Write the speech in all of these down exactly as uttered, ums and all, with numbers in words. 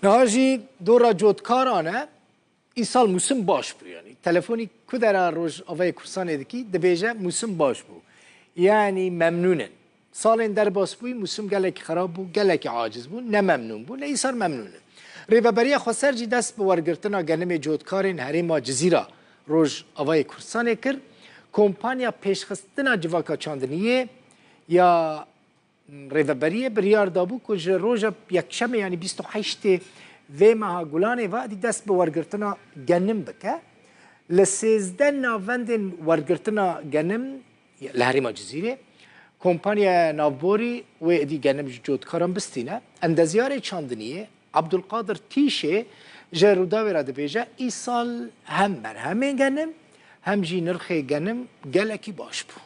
Niha jî dora cotkaran e. Îsal mûsim baş bû, yanî telefonî ku dera Rojavayê Kurdistanê dikî, dibêje mûsim baş bû. Yanî memnûn in. Salên derbas bûyî mûsim gelekî xerab bû, gelekî aciz bû, ne memnûn bû, ne îsal memnûn in. Rêveberiya Xweser jî dest bi wergirtina genimê cotkarên herêma Cizîra Rojavayê Kurdistanê kir. Kompanya pêşxistina civaka çandiniyê ya Rêveberiyê biryar dabû ku ji roja Yekşemê, yanî bîst û heştê vê meha Gulanê ve, dî dest bi wergirtina genim bike. Li sêzdeh navendên wergirtina genim li herêma Cizîrê, kompanyaya navborî wê êdî genim ji cotkaran bistîne. Endezyarê çandiniyê Abdulkadir Tîşê ji Rûdawê re dibêje, îsal hem berhemên genim hem jî nirxê genim gelekî baş bû.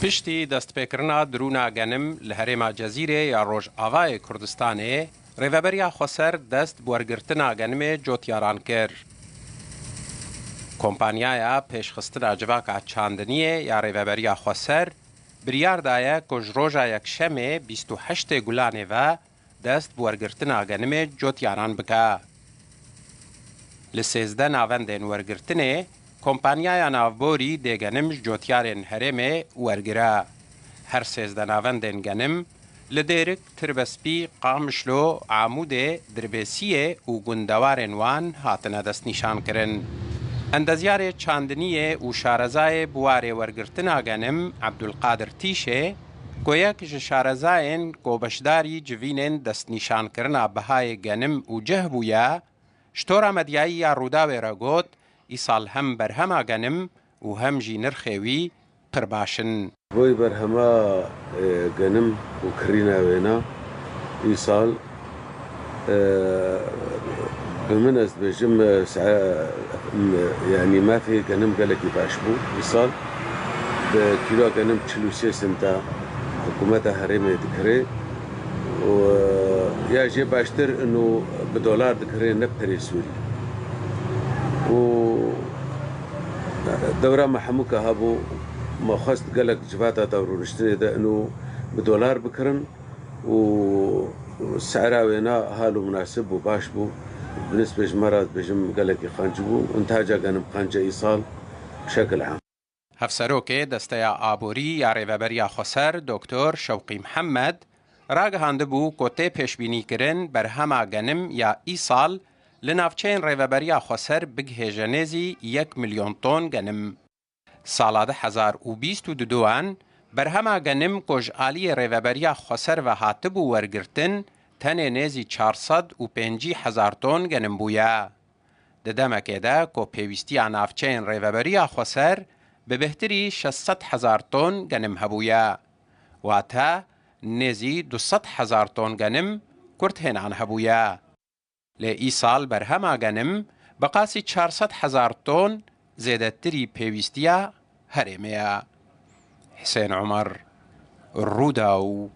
Piştî destpêkirina dirûna genim li herêma Cezîrê ya Rojavayê Kurdistanê, Rêveberiya Xweser dest bi wergirtina genimê cotyaran kir. Kompanyaya pêşxistina civaka çandiniyê ya Rêveberiya Xweser biryar daye ku ji roja Yekşemê bîst û heştê Gulanê ve dest bi wergirtina genimê cotyaran bike. Li sêzdeh navendên wergirtinê, kompanyaya navborî dê genim ji cotyarên herêmê wergire. Her sêzdeh navendên genim li Dêrik, Tirbespî, Qamişlo, Amûdê, Dirbêsiyê û gundewarên wan hatine destnîşankirin. Endezyarê çandiniyê û şarezayê bi warê wergirtina genim Ebdulqadir Tîşê, ku yek ji şarezayên ku beşdarî civînên destnîşankirina bihayê genim û cih bûye, ji tora medyayî ya Rûdawê re got, îsal hem berhema genim û hem jî nirxê wî pir baş in. Boy berhema, e, genim û kirîna wêna îsal, e, bi min ez dibêjim, e, se-, m-, yanî mafê genim gelekî baş bû îsal. Bi kîloya genim çil û sê senta hikûmeta herêmê dikirê û, e, ya jê baştir ino bi dolar dikirê ne perê Sûrî. Û dewra me hemûka hebû, me xwest gelek civata te rûniştinê de ino bi dolar bikirin û sera wêna hal û munasib bû, baş bû. Bi nisbê ji me re dibêjim gelekî qenc bû. Û niha ca genim qenc e îsal bi şekil am. Hevserokê Desteya Aborî ya Rêveberiya Xweser, Doktor Şewqî Mihemed, ragihandibû ku tê pêşbînîkirin berhema genim ya îsal li navçeyên Rêveberiya Xweser bigihêje nêzî yek milyon ton genim. Sala du hezar û bîst û duduan, berhema genim ku ji aliyê Rêveberiya Xweser ve hatibû wergirtin, tenê nêzî çar sed û pêncî hezar ton genim bûye. Di demekê de ku pêwîstiya navçeyên Rêveberiya Xweser bi bêhtirî şeş sed hezar ton genim hebûye, wate nêzî du sed hezar ton genim kurthênan hebûye. Lê îsal berhema genim bi qasî çar sed hezar ton zêdetirî pêwîstiya herêmê ye. Hisên Omer, Rûdaw.